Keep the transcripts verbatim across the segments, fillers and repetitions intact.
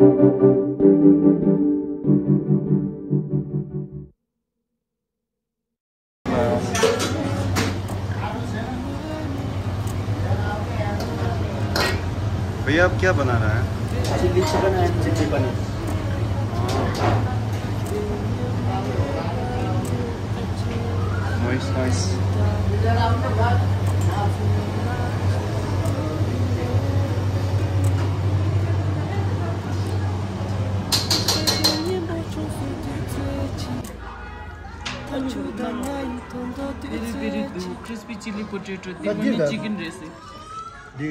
भैया, आप क्या बना रहा है? Chilli chicken and chilli paneer. Nice, nice. Peri peri འདུག, crispy chili potato དེ་ང་ནི་chicken རེད་ཟེར། འདི་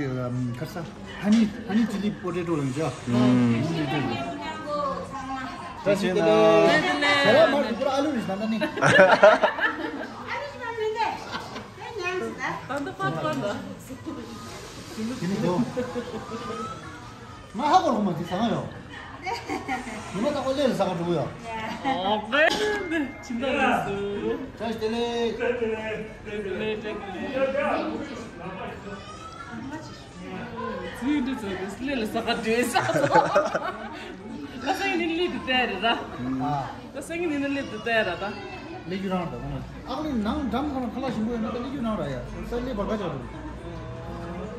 ཁ་ས་honey, honey chili potato ལ་འཇོག་ད་ཅི་ལ་ཟ་ལ་མར་འདུག་པོ་ཨ་ལུ་རེད་ཟ་ན་ནི། ད་འདི་པར་པར་ལ། དེ་ནི་འདུག་ང་ཧ་གོ་རོགས་མ་ཅིག་ཟ་ག་ཡོད། ཉི་མ་རྟག་པར་ལས་ལ་ཟ་ག་འགྲོ་གི་ཡོད། ཨོ་ཀེ། ཕྱི་ཟླ་ལས་སུ། བཀྲ་ཤིས་བདེ་ལེགས། བདེ་ལེགས། བདེ་ལེགས། ཚུལ་འདི་ཚོ་གི་ལས་ལ་ཟ་ག་འགྲོ་ས། ད་སང་ཉིན་ལས་དུ་བལྟས་རེད་ར། ད་སང་ཉིན་ལས་དུ་བལྟས་ར་ད། ལས་རྒྱུ་རང་ར་ད་ཁོ་ན། ཨག་ལི་ནང་འགྲམ་ཁོ་ན་ཁ་ལག་ཞིམ་པོ་ཡོད་ན་ད་ལས་རྒྱུ་རང་ར་ཡ། ས་ལས་བར་ཁ་ཆགས་འགྲོ།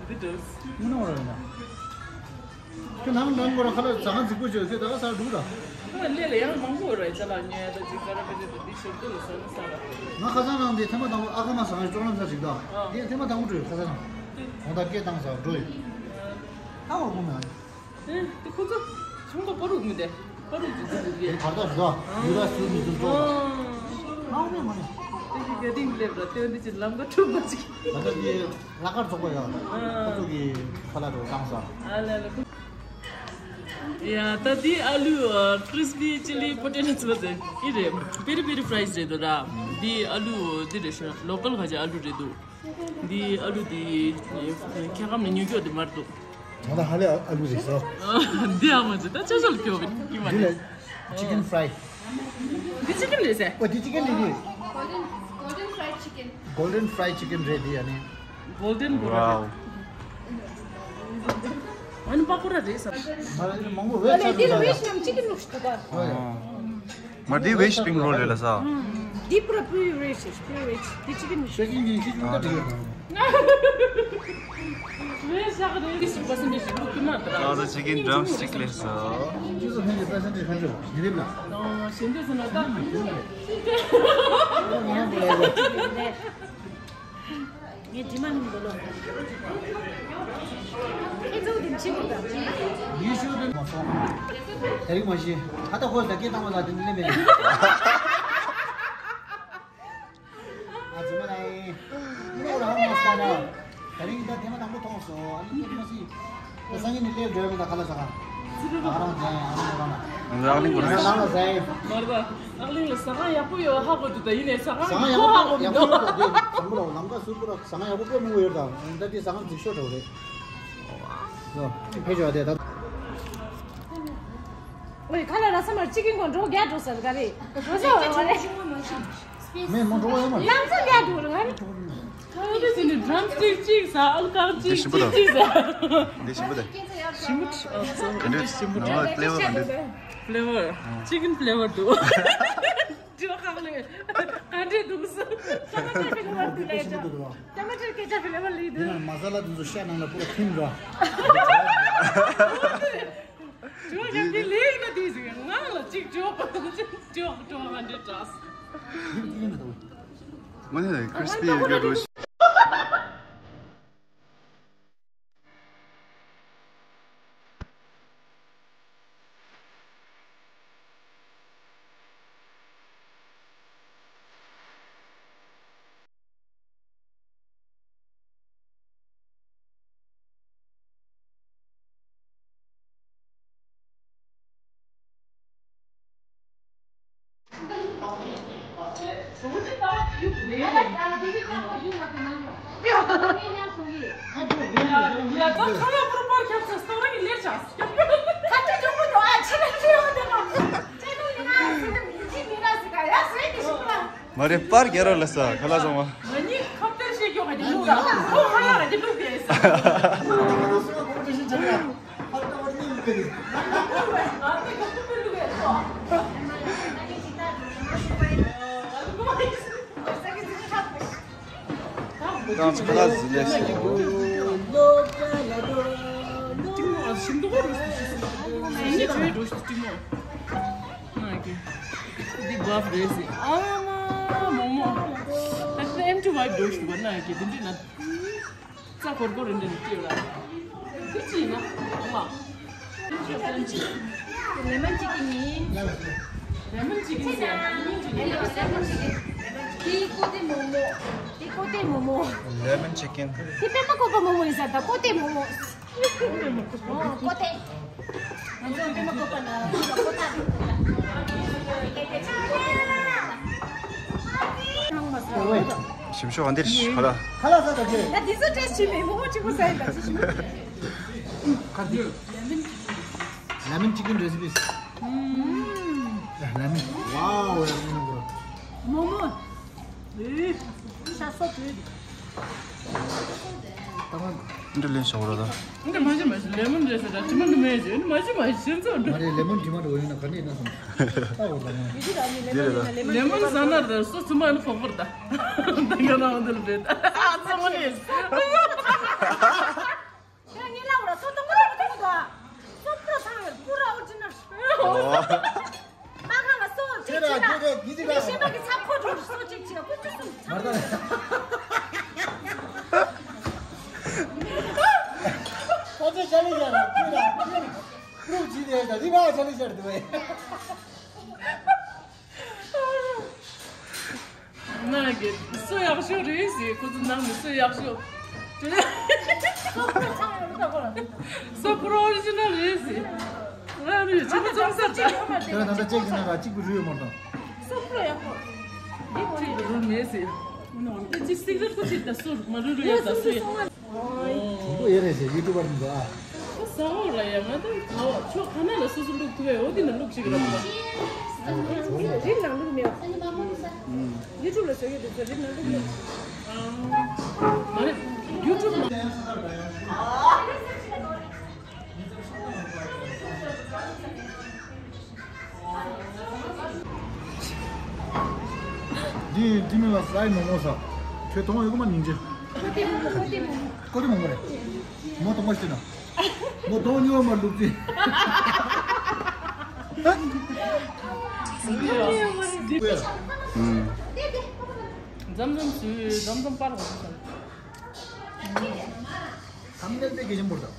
འདི་འདྲ། དངོས་གནས་ར་ཡིན་ན། ཁྱོད་ནང་འགྲམ་ཁོ་ར་ཁ་ལག་ཟ་ཁང་རྫིག་པོ་བྱོས་ཁྱོད་ད་ག་ཟ་འགྲོ་ད། ཁོ་ལས་ལ་ཡང་མང་པོ་ར་ཡ་ཅ་ལག་ཉོ་ཡ་ད་ཅིག་ཀ་ར་པེ་རེ་ད་འདི་ཞོར་དུ་ལ་ཟ་ན་ཟ་ར། ང་ཁ་སང་ནང་དེ་ཐེངས་མ་དང་པོ་ཨ་ཁ་མ་ཟ་ང་ཅོག་ལམ་ས་ཅིག་ད། དེ་ཐེངས་མ་དང་པོ་འགྲོ་ཡོད་ཁ་སང་ནང་། འོང་ད་སྐད་བཏང་ས་འགྲོ་ཡོད། ཨ་འོ་ཁོ་མ། ཨེ། དེ་ཁོ་ཚོ་ཚོང་པ་པ་རུ་མི་དེ། པ་རུ་ཅི་ཚོ་རུ་དེ། དེ་བར་ཐག་ཞུ་ད། ཡུ་ར་སུ་མི་ཚོ་ཚོ། ཨ་མ་མ་ནི། དེ་གི་ག་དིང་སླེབས་ར་དེ་འདི་ཅི་ལམ་ཀ་ཁྲུམ་པ་ཅིག་ད་ལྟ་དེ་ལ་ཀར་ཚོགས་པ་ཡོད། ཁོ་ཚོ་གི་ཁ་ལག་རུ་བཏང་ས། ཨ་ལ་ལ། ཡ་ད་དེ་ཨ་ལུ་crispy chili potato ཚོ་དེ་ཨི་རེད། peri peri fries རེད་འདུག་ར། དེ་ཨ་ལུ་དེ་རེད་ཤག local ཁ་ཆེ་ཨ་ལུ་རེད་འདུག་འདི་ཨ་ལུ་འདི་ཁྱེད་ཀམ་ནས་ཉོ་རྒྱུ་འདི་མར་འདུག་ང་ད་ཧ་ལས་ཨ་ལུ་རེད་ཟེར། འདི་ཨ་མ་ཅི་ད་ཅ་ཅ་ལ་སྐྱོ་གི་མ་འདི་ལ་chicken fry། འདི་chicken རེད་ཟེར། ཨོ་འདི་chicken རེད་འདི། Golden, golden fried chicken. Golden fried chicken རེད་འདི་ཨ་ནི། Golden ཀོ་ར། Wow. ཨ་ནི་པ་ཀོ་ར་རེད་ཟེར། མ་རེད་མང་པོ་ཝེ་ཆ་འདི་ལ་ཝེ་ཆ་ནམ་chicken ལུགས་ཤིག་འདུག་ག་མ་འདི་ཝེ་spring roll རེད་ལ་ས། འདི་པུ་ར་པུ་རི་ཝེ་ཆ་པུ་རི་ཝེ་ཆ་འདི་chicken ཤེས་ཀྱི་འདི་ཅི་འདྲ་འདྲ་ཡོད། ཝེ་ཆ་ག་རེ་ཝེ་ཆ་པར་སེན་ཊེ་ཇི་ཞིག་ལུག་ཀི་མ་ད་ར། ཨ་ད་chicken drumstick ལས་ས། ཅི་ཟེར་ཧན་གྱི་པར་སེན་ཊེ་ཇི་ག་འདྲ་ཡོད་རེད་ལ། ཞེ་འདོད་ཟེར་ན་ད། ངས་དྲི་མ་མིན་འདོད་ལོ། ཨེ་ཙོ་དེ་ཕྱི་གོ་ད། ཡེ་ཤུ་དེ་མ་སོང་། དེ་རིང་མ་ཤི། ཁ་ཏ་ཁོས་ད་སྐད་བཏང་བ་ལ་དེ་འདི་ལེན་མེད། ཨ་ཙི་མ་ལ་ཡིན། ཨི་ནོ་ར་ཧོ་མ་སྟ་ན། དེ་རིང་ད་དེ་མ་དང་པོ་མཐོང་སོང་། ཨ་ནི་ཁྱོད་མ་ཤི། ད་སང་ཉིན་ནི་སླེབས་འགྲོ་ཡ་མེད་ད་ཁ་ལག་ཟ་ཁང་། ཨ་རང་ཟ་ཡ་ཨ་རང་ཟ་ཡ། ཨག་གླིང་གོ་ང་རང་ལ་ཟ་ཡ། མར་པ། ཨག་གླིང་ལ་ཟ་ཁང་ཡག་པོ་ཡོད་ཧ་གོ་འདུག་ད་ཡིན་ནའི་ཟ་ཁང་ཟ་ཁང་ཡག་པོ་ཧ་གོ་མི་ཡག་པོ་འདུག་ཡོད་དེ་ཟམ་པ་ལ་ལམ་ཁ་ཟུར་པོ་ལ་ཟ་ཁང་ཡག་པོ་དཔེ་མང་པོ་ཡོད་ད། ད་དེ་ཟ་ཁང་རྫིག་ཤོས་འདྲ་བོ་རེད། ད་ཕེབས་ཤོག་དེ་ད། ཨོའི་ཁ་ལག་ར་ས་མར་ཅི་ཀིན་གོ་འགྲོ་རྒྱ་འགྲོ་ཟེར་ག་རེ། འགྲོ་ས་བ་རེད། མེད་མོ་འགྲོ་བ་ཡོད་མ་རེད། ལམ་སང་རྒྱ་འགྲོ་རེད་ང་རེད། ཁ་ལག་དེ་ཟིན་ནས་ཌམ་སི་ཊིག་གཅིག་ཟ། ཨ་ལུ་རྐང་གཅིག་འདི་ཞིམ་པོ་གཅིག་དང་། གཅིག་ཟ། འདི་ཞིམ་པོ་དང་། ཞིམ་པོ་ཨ་ཙི་ག་འདྲ་ཞིམ་པོ་ནང་ལ་ཕི་ལེ་ཝར་ག་འདྲ། ཕི་ལེ་ཝར། ཅི་ཀིན་ཕི་ལེ་ཝར་འདུག་ཅོ་ཁག་ལས་ག་འདྲ་འདུག་ཟེར། ཊ་མ་ཊར་ཕི་ལེ་ཝར་འདུག་ལས་ཀྱང་། ཊ་མ་ཊར་ཀེ་ཅབ་ཕི་ལེ་ཝར་ལས་འདུག་དེ་ན་མ་ས་ལ་དེ་ཚོ་ཤ་ནང་ལ་པུ་ར་ཐིམ་ར། ཇོ་ཡང་དེ་ལས་ན་དེ་ཟིག་ང་ལ་གཅིག་ཇོ་ཇོ་ཇོ་ང་འདྲེ་དྲགས། དངོས་གནས་ཁྲིས་པི་ཡོད་རྒྱུ་འགྲོ་ཤི། མ་རེད་པར་རྒྱལ་རོགས་ལ་ས་ཁ་ལག་བཟང་བ། ང་གཉིས་ཁ་གཏད་བཤད་ཀྱོག་ག་དེ་ལུག་ར། ཁོ་ཁ་ལག་ར་དེ་ལུག་དེ་ས། ཁྱེད་རང་ཚོ་ཁ་ལག་ཟིན་ལས་སོང་། འདི་བབ་རེད་ཟེར། ཨ་མ་མོ་མོ། ད་ལྟ་ཨེམ་ཊི་ཝའི་འགྲོ་ཞུ་བ་ན་གི་འདི་འདྲི་ན། རྩ་འཁོར་འཁོར་རེ་འདྲ་ནས་སྤྲད་ལ། འདི་ཅི་ཡིན་ན། ཨ་མ། ལེ་མོན་ཅི་ཀིན་ཡིན། ལེ་མོན་ཅི་ཀིན་ཟེར། ལེ་མོན་ཅི་ཀིན། དེ་ཀོ་ཏེ་མོ་མོ། དེ་ཀོ་ཏེ་མོ་མོ། ལེ་མོན་ཅི་ཀིན། དེ་པད་མ་བཀོད་པ་མོ་མོ་ཡིན་ས། ད་ཀོ་ཏེ་མོ་མོ། ཨོ་ཀོ་ཏེ། ང་ཚོ་པད་མ་བཀོད་པ་ན་ཀོ་ཏེ། ཞིམ་ཤོས་འདིར་ཁ་ལག་ཁ་ལག་ཟ་ད་ཁྱེད། ད་འདི་ཚོ་ཊེ་སི་ཊི་བྱེད་མེད། མོག་མོག་གཅིག་པོ་ཟ་ཡིན་ད། ཅི་ཞིམ། ཁ་འདི། ལེ་མོན་ཅི་ཀིན་རེ་སི་པི། ལེ་མོན། ཝའོ། ལེ་མོན་གོ། མོག་མོག། ཨེ། ཤ་སོ་བོད། འདི་ལེན་ཤོག་ར་ད། འདི་མ་ཤི་མ་ཤི་ལེ་མོན་རེད་ཟེར་ད། དྲི་མ་འདི་མེད་ཟེར། འདི་མ་ཤི་མ་ཤི་ཟེར་ཚོ་འདྲ། མ་རེད། ལེ་མོན་དྲི་མ་འདྲ་བོ་ཡོད་ན་ག་འདྲ་ཡིན་ན་སོང་། ལྟ་འོ་ད་མོ། འདི་རེད་ད། ལེ་མོན་ཟ་ན་ར་སོ་ཚུ་མ་ནི་ཕོག་པར་ད། འདི་ག་ན་འོ་འདི་ལ་བེད། ཨ་ཚ་མོ་ནི། ཁྱེད་རང་ངའི་བླ་འོ་ར་སོ་གཏོང་གི་རེད་མ་གཏོང་གི་འདུག་ཨ། སོ་པྲོ་ཚང་བའི་ཀུ་ར་ཨོ་རི་ཇི་ནལ། ཨོ། མ་ཁང་ལ་སོ་ཅིག་ཁྱེད་རང་ཁྱེད་རང་ཉིད་ཅིག་ལ། ཤེས་པ་གི་ཚབ་ཁོ་འགྲོ་སོ་ཅིག་བྱེད་ཀུ་ཅི་སུ་ཚབ། མར་ད། ཁོ་ཚོས་ཅ་ལི་ཡ་ར་ཁྱེད་རང་ཁྱེད་རང་ཀུ་རུ་ཇི་ནས་ད་རི་བ་ཅ་ལི་ཡ་ར་འདུག་བས། ནང་གི་སོ་ཡག་ཤོས་རེད་ཟེར། ཁོ་ཚོ་ནང་གི་སོ་ཡག་ཤོས། སོ་པྲོ་ཚང་ཡོད་ད་ཁོ་ལ། སོ་པྲོ་ཨོ་རི་ཇི་ནལ་རེད་ཟེར། ང་རུ་ཆུ་བོ་ཙོང་སར་ད། དེ་ལ་ད་ལྟ་ཅེག་ཟིན་ན་ར་གཅིག་པུ་རུ་ཡོད་མ་རེད་ད། སོ་པྲོ་ཡག་པོ། གཅིག་པུ་རུ་མེད་ཟེར། དེ་ཅི་སིག་རེཊ་ཁོ་ཅིག་ད་སོ་མ་རུ་རུ་ཡོད་ད་སོ་ཡོད། ཁོ་ཡེ་རེད་ཟེར་ཡུ་ཊུབ་པར་འདུག་ཨ། ཁོ་ཟ་འོ་ར་ཡ། ང་ད་ཁོ་ཕྱོགས་ཁ་ན་ལ་སོ་སོ་བླུག་ཐུབ་ཡ་འོ་དེ་ན་བླུག་ཅིག་ར་མ། རི་ནང་བླུག་མེད་པ། ཡུ་ཊུབ་ལ་བཟོ་ཡོད་དུ་ཚོ་རི་ནང་བླུག་མེད་པ། མ་རེད། ཡུ་ཊུབ་ལ། འདི་འདི་མི་ལ་སའི་མོ་མོ་ཟ། ཁྱོད་མཐོང་ཡོད་གི་མ་སྙིང་རྗེ། ཀོ་ཏེ་མོ་མོ། ཀོ་ཏེ་མོ་མོ། ཀོ་ཏེ་མོ་མོ་རེད། མོ་གཏོང་མ་ཤེས་ན། མོ་གཏོང་ཉོ་མ་ལུག་རྫི། ཨུམ། འཛམ་འཛམ་སུ་འཛམ་འཛམ་པར་བ་སུ། ཁམས་ལྡན་པའི་དགེ་ཞིམ་པོར་དང་།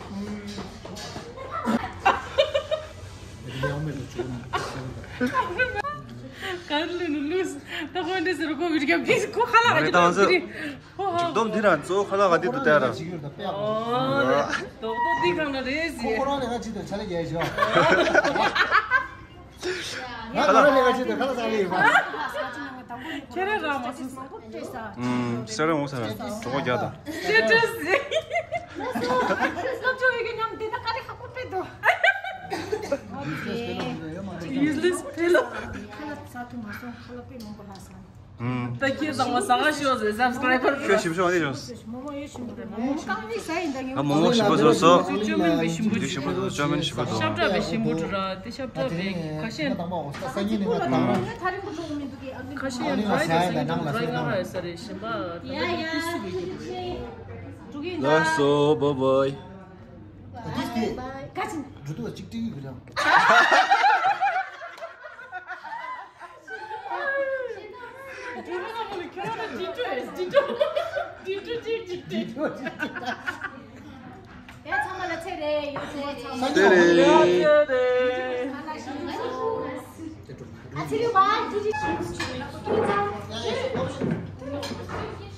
ལེའུ་མེད་དུ་བྱུང་། གར་ལུས་ནུ་ལུས། ད་ཁོ་འདི་ཟེར་ཁོ་བི་རྒྱབ་ཀྱིས་ཁོ་ཁ་ལག་ག་ཅི་ད་ཟེར། ཁོ་ཧ་འཇིག་སྡོམ་འདི་རང་གཙོ་བོ་ཁ་ལག་ག་འདི་དུ་བལྟ་ར། ཅིག་ཡོད་ད་པེ། ཨོ་རྡོག་རྡོག་འདི་གང་ལ་རེད་ཟེར། ཁོ་ཁོ་རང་ལས་ཀ་ཅི་དུ་ཆ་ལས་རྒྱལ་ཞོ། ང་ཁ་ལག་ལས་ཀ་ཅི་དུ་ཁ་ལག་ཟ་ལས་ཡོད་པ། ཁྱེད་རང་རང་མ་སུ་སུ། ཨུམ། ས་ར་འོང་ས་ར་གྲོགས་རྒྱག་དང་། ཏྲེ་ཏྲེ་ཟེར། ལབ་ཆོག་ཡོད་གི་སྙམ་དེ་ད་ག་རེ་ཧ་གོ་པེ་དོ། Useless fellow. ཁ་ལག་ཟ་ཐུབ་མ་སོང་། ཁ་ལག་དཔེ་མང་པོ་ལྷག་སོང་། ཨུམ། ད་ཁྱེད་ཚང་མ་ཟ་ག་ཤོག་ཟེར་སབ་སི་ཀ་རའི་བར་ཁྱོད་ཞིབ་ཤོག་ཨ་ནི་ཡོང་། མོ་མོ་ཡོད་ཞིམ་པོ་རེད། མོ་མོ་རྐང་མི་ཟ་ཡིན་ད་ངས། ཨ་མོ་མོ་ཞིམ་པོ་བཟོ་སོ། ཅོ་མིན་པའི་ཞིམ་པོ་འདི་ཞིམ་པོ་བཟོ། ཅོ་མིན་ཞིམ་པོ་བཟོ། ཤབ་ཏྲ་པའི་ཞིམ་པོ་འགྲོ་ར། དེ་ཤབ་ཏྲ་པའི་ཁ་ཤས། ཁ་ཤས་ཡང་ད་ཅིག་ར་ཡིན་ས་རེད་ཞིམ་པ། ད་ལྟ་ཁུ་སུ་བའི་རྒྱུ། ལགས་སོ། བའི་བའི། འགྲོ་འདུག་གཅིག་སྤྲིང་གི་རང་། ཚེ་རིང་།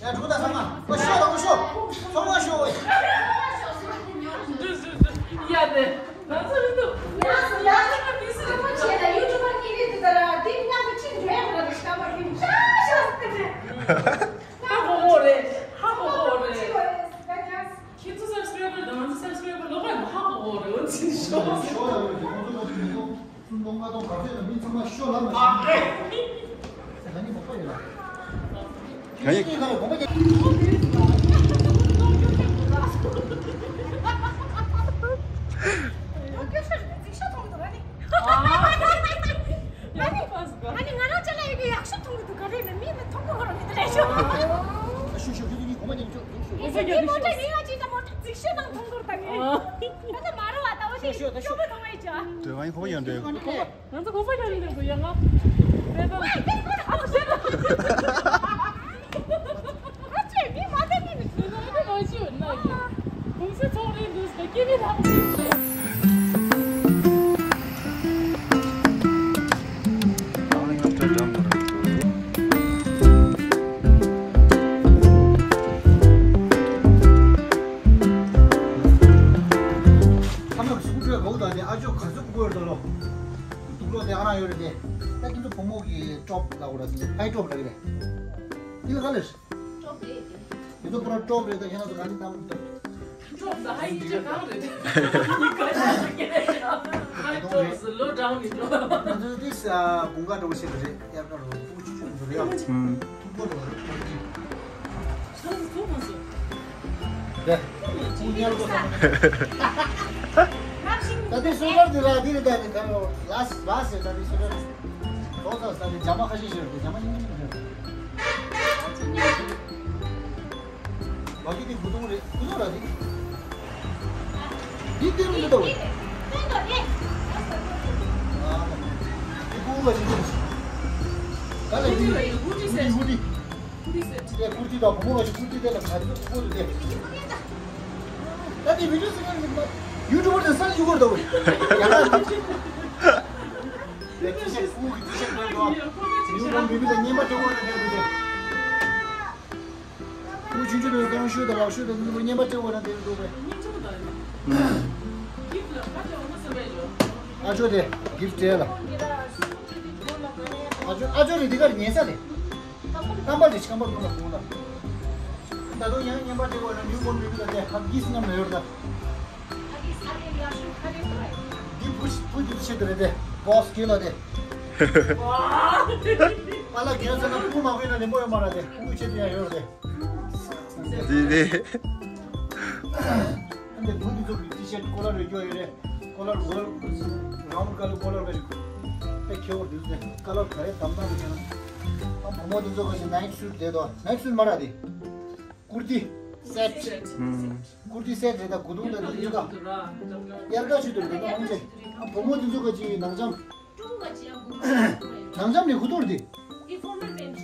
ཡ། འགྲོ་ད་ཚང་མ། ཨོ་ཤོ་ད་ཨོ་ཤོ། ཚང་མ་ཤོ་ཨོ། ཡ་དེ། ང་ཚོ་རིང་དུ། ཡ་སུ་ཡ་སུ་ན་མི་སུ་རེ་ཁོ་ཆེ་ད་ཡུ་ཊུབ་པར་ཀི་རེད་དུ་ད་ར། དེ་ང་ཚོ་ཁྲིད་འགྲོ་ཡ་མ་རེད། ཤ་མ་ཁྲིད་ཤ་ཤ་ཟེར་ཏེ། ཧ་གོ་གོ་རེད། ཧ་གོ་གོ་རེད། ཁྱེད་ཚོ་སབ་སི་ཀ་རའེ་བར་དང་ང་ཚོ་སབ་སི་ཀ་རའེ་བར་ལོག་པ་ཧ་གོ་གོ་རེད། འོ་ཚིག་ཤོ། ཤོ་ཡ་རེད། ཁོང་ཚོ་ལོག་ཅིག་མི་འདུག་སུམ་སྟོང་ལྔ་སྟོང་ག་ཚོད་ལ་མི་ཚང་མ་ཤོ་ལ་མ་ཤི། ང་ཡི་ཁ་ལ་གོམ་པ་རྒྱག། ང་སྐད་ཆ་རེད་ཅིག་ཤ་ཐོང་ ཤོད་ད་ཤོད། ཁོ་ཡང་འདྲ། ང་ཚོ་གོམ་པ་རྒྱག་ནས་འདུག་ཡ་ང་། དཔེ་ད། ཨ་ཙི་མི་མ་བསྡད་ནས་ནི་ཁྱོད་ཚོ་ཨ་ཙི་མ་ཤི་འོ་ན་གི། གུང་སེང་ཚོགས་རེད་འདུག་ཟེར་སྐྱེ་མི་ལྷག་ཅིག་ཤོད། ཁམས་ལ་གཟུགས་སྤྲོད་གོ་ད་ནི་ཨ་ཅོ་ག་ཚོད་དགོས་རེད་ལོ། དུག་ལོག་དེ་ཨ་རང་ཡོད་རེད་དེ། ད་ཁྱོད་ཚོ་བུ་མོ་གི་ཀྲོབ་ལ་འོ་ར་ཟིན་ཕའི་ཀྲོབ་ལ་རེད་པས། འདི་ལ་ག་ལེར། ཀྲོབ་རེད་དེ། འདི་ཚོ་པུ་ར་ཀྲོབ་རེད་ད་ཁྱེད་རང་ཚོ་ག་ནས་བཏང་མི་ཐུབ། ཀྲོབ་ད་ཧ་ཡིན་ཅེ་གང་རེད། ཧ་ཀྲོབ་ཟི་ལོ་གྲང་མི་འགྲོ། ང་ཚོ་འདི་ས་དགུན་ཁ་འགྲོ་བྱེད་དུ་རེད་དབྱར་ཁ་རོ་ཕུག་ཆུ་ཆུ་འགྲོ་རེད་ཡ། ཐུག་པོ་རོ་རེད་ཕུག་ཆུ། ཆུ་ཉལ་གོ་ས་མ་རེད། ད་དེ་སོ་ལར་དེ་ར་དེ་རེད་ད་དེ་ད་རོ་ལ་ལ་སེ་ད་དེ་སོ་ལར། ལོ་ཙཱ་ལྟ་དེ་རྒྱ་མ་ཁ་ཤས་ཤིག་རེད་དེ་རྒྱ་མ་ཉུང་ཉུང་རེད། བ་གི་དེ་བུ་དུང་རེད་བུ་དུང་ར་དེ། འདི་སྟེང་རུ་འདི་ལྟ་བུ། འདི་ཕུ་བ་ཞིག་འདི། ག་ལ་འདི་ཧུ་ཏི་ཧུ་ཏི། ཧུ་ཏི་ཧུ་ཏི། དེ་ཀུར་ཏི་དང་བུ་མོ་བ་ཞིག་ཀུར་ཏི་དེ་ལ་ག་རེ་ཀུར་ཏི་དེ། ད་དེ་བི་ཌིའོ་སི་ཀ་ཡུ་ཊུ་བར་དེ་སལ་ཡུ་གུར་ལྟ་བུ། ཡ་ད། ཡ་ཅི་ཤེས་ཀུ་གི་ཅི་ཤེས་ཀུ་གི་ཡུ་གུར་མི་མི་ལ་ཉན་པ་ཅོག་པོ་ལ་ཉན་པ་ཅོག་ཀུ་ཆུང་ཆུང་དུ་ཀང་ཤུ་དང་ལག་ཤུ་དང་ཉན་པ་ཅོག་པོ་ལ་དེ་འདུག་པས། ཨ་ཅོ་དེ་གིབ་སྤྲད་ལ། ཨ་ཅོ་ཨ་ཅོ་རེ་འདི་གར་ཉན་ས་རེད། རྐང་པ་རེ་ཆི་རྐང་པ་ཀུན་ལ་ཀུན་ལ། ད་དུང་ཡང་ཉན་པ་ཅོག་པོ་ལ་ཉུ་མོ་མི་མི་ལ་དེ་ཧ་གིས་ནམ་ལ་ཡོད་ད། འདི་བུ་བུ་འདི་ཆེད་དུ་རེད་དེ། བོ་སི་གྱོད་ལ་དེ། པཱ་ལགས་གྱོད་ཚ་ན་བུ་མ་དགོས་ན་ནི་མོ་ཡོད་མ་རེད་དེ། བུ་ཆེད་དུ་ཡང་ཡོད་རེད་དེ། འདི་དེ། འདི་བུ་འདི་ཚོ་གི་ཊི་ཤར་ཊི་ཀོ་ལར་རེ་སྐྱོ་ཡོད་རེད། ཀོ་ལར་ཝེལ་རའུན་ཌི་ཀ་ལར་ཀོ་ལར་རེ་དཔེ་ཁྱེའུ་འདི་ཚོ་ཀ་ལར་ག་རེ་དམ་དམ་རེད་ཀྱང་། ཨ་བུ་མོ་འདི་ཚོ་ག་ཞིག་ནའིཊ་སུཊ་དེ་དོ་ནའིཊ་སུཊ་མ་ར་དེ། ཀུར་ཏི་སེཊ། ཀུར་ཏི་སེཊ་རེད་ད། གུ་དུང་དང་འདི་གཉིས་ཀ། དབྱར་ཁ་ཆུ་དུ་རེད་ད་ཨང་ཅེ། ཨ་བུ་མོ་འདི་ཚོ་ག་ཅི་ནང་འཇམ། ནང་འཇམ་ནི་གུ་དུང་རེད་དེ།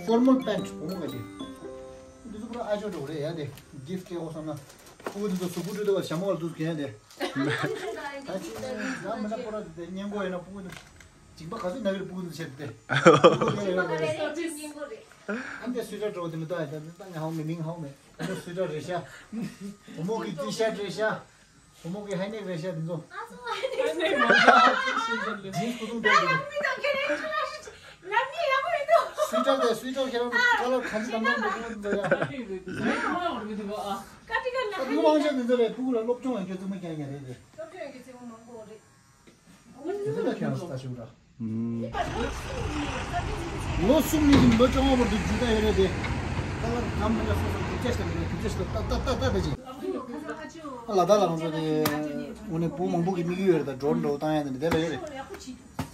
ཕོར་མལ་པེན་ཊི་བུ་མོ་ག་ཅི། འདི་ཚོ་པུ་ར་ཨ་ཅོ་འགྲོ་རེད་ཡ་དེ། གིབ་སྤྲད་གོ་བསམ་ན། ཕྲུ་གུ་འདི་ཚོ་གཟུགས་པོ་སྤྲོད་དུ་བ་ཞྭ་མོ་བར་འདུག་གན་དེ། ད་ཅི་ཡང་མི་ན་པུ་ར་དེ་སྙན་གོ་ཡིན་ན་ཕྲུ་གུ་འདི། འཇིགས་པ་ག་ཚོད་ན་གི་རེད་ཕྲུ་གུ་འདི་བྱས་ཏེ། ཨ་འདི་སུ་ཊར་འགྲོ་དེ་མི་ལྟ་ཡ་ད་འདི་ལྟ་ངས་ཧ་གོ་མེད་མིང་ཧ་གོ་མེད། འདི་སུ་ཊར་རེད་ཤག་བུ་མོ་གི་ཊི་ཤར་ཊི་རེད་ཤག་བུ་མོ་གི་ཧའི་ནེག་རེད་ཤག་འདི་ཚོ། ཇིན་སི་གུ་ཐུང་དེ་རེད། སུ་ཊར་དེ་སུ་ཊར་ཁྱེད་རང་ཀ་ལར་གང་ཅི་དང་དང་འདུག་འདུག་ཡ། ད་དུང་དབང་ཆ་འདི་ཚོ་རེད། ཕྲུ་གུ་ལ་སློབ་སྦྱོང་ཡང་ཁྱོད་ཚོ་མི་རྒྱག་ཡ་རེད་རེད། འདི་ལ་ཁྱོད་ལ་ལྟ་ཞུ་ར། ལོ་གསུམ་ནས་ལོ་བཅོ་ལྔ་བར་དུ་རྒྱུ་ད་ཡོད་རེད་དེ། ད་ལ་གམ་མི་འདྲ་སོ་སོ་རྒྱུ་ཆ་ཞིག་དང་རྒྱུ་ཆ་ཞིག་ཏག་ཏག་ཏག་ཏག་ཏག་ཅིག་ལ་ད་ལ་ང་ཚོ་དེ་དངོས་གནས་བུ་མང་པོ་གི་དམིགས་ཡུལ་ཡོད་རེད། ད་ཌོ་རོན་ཌོ་བཏང་ཡ་དེ་འདྲ་དེ་ལ་ཡོད་རེད།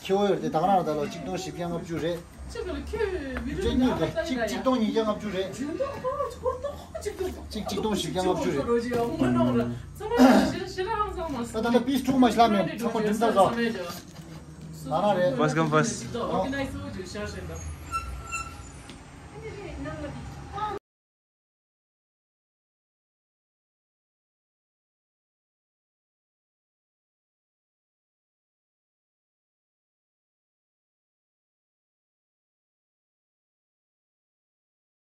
ཁྱེའུ་ཡོད་རེད་དེ། ད་ག་རང་རེད། ད་ལོ་གཅིག་སྟོང་བཞི་བརྒྱ་ལྔ་བཅུ་རེད། གཅིག་གཉིས་རེད། གཅིག་གཅིག་སྟོང་ཉིས་བརྒྱ་ལྔ་བཅུ་རེད། གཅིག་གཅིག་སྟོང་བཞི་བརྒྱ་ལྔ་བཅུ་རེད། ད་ད་ལྟ་པིས་ཊུ་མ་ཤི་ལ་མེད། ཚང་མ་འགྲིམ་ཚར་སོང་། ད་རང་རེད། First come first.